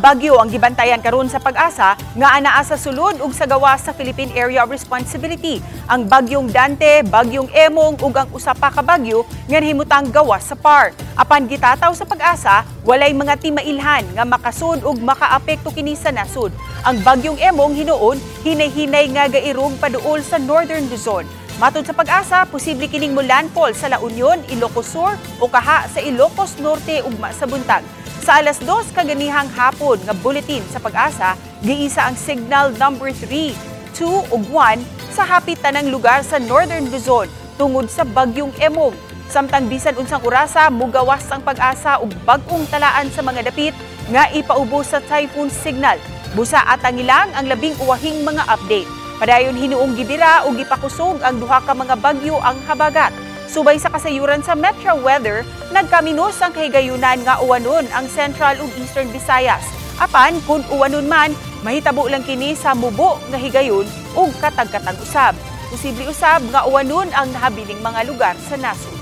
bagyo ang gibantayan karon sa Pag-asa nga anaa sa sulod ug sa gawas sa Philippine Area of Responsibility. Ang Bagyong Dante, Bagyong Emong ug ang usa pa ka bagyo nga nahimutang gawas sa PAR. Apan gitataw sa Pag-asa, walay mga timailhan nga makasud ug makaapekto kini sa nasod. Ang Bagyong Emong hinuon hinay-hinay nga gairog paduol sa Northern Luzon. Matod sa Pag-asa, posible kining mo landfall sa La Union, Ilocos Sur o kaha sa Ilocos Norte ugma sa buntag. Sa alas 2 kaganihang hapon nga bulletin sa Pag-asa, giisa ang signal number 3, 2 ug 1 sa hapit tanang lugar sa Northern Luzon tungod sa Bagyong Emong. Samtang bisan unsang orasa, mugawas ang Pag-asa og bag-ong talaan sa mga dapit nga ipaubos sa typhoon signal. Busa atangilang ang labing uwahing mga update. Padayon hinuong gibira ug gipakusog ang duha ka mga bagyo ang habagat. Subay sa kasayuran sa Metro Weather, nagkaminos ang kahigayunan nga uwanon ang Central ug Eastern Visayas. Apan kung uwanon man, mahitabo lang kini sa mubo nga higayon ug katag-katag usab. Posible usab nga uwanon ang nahabiling mga lugar sa nasod.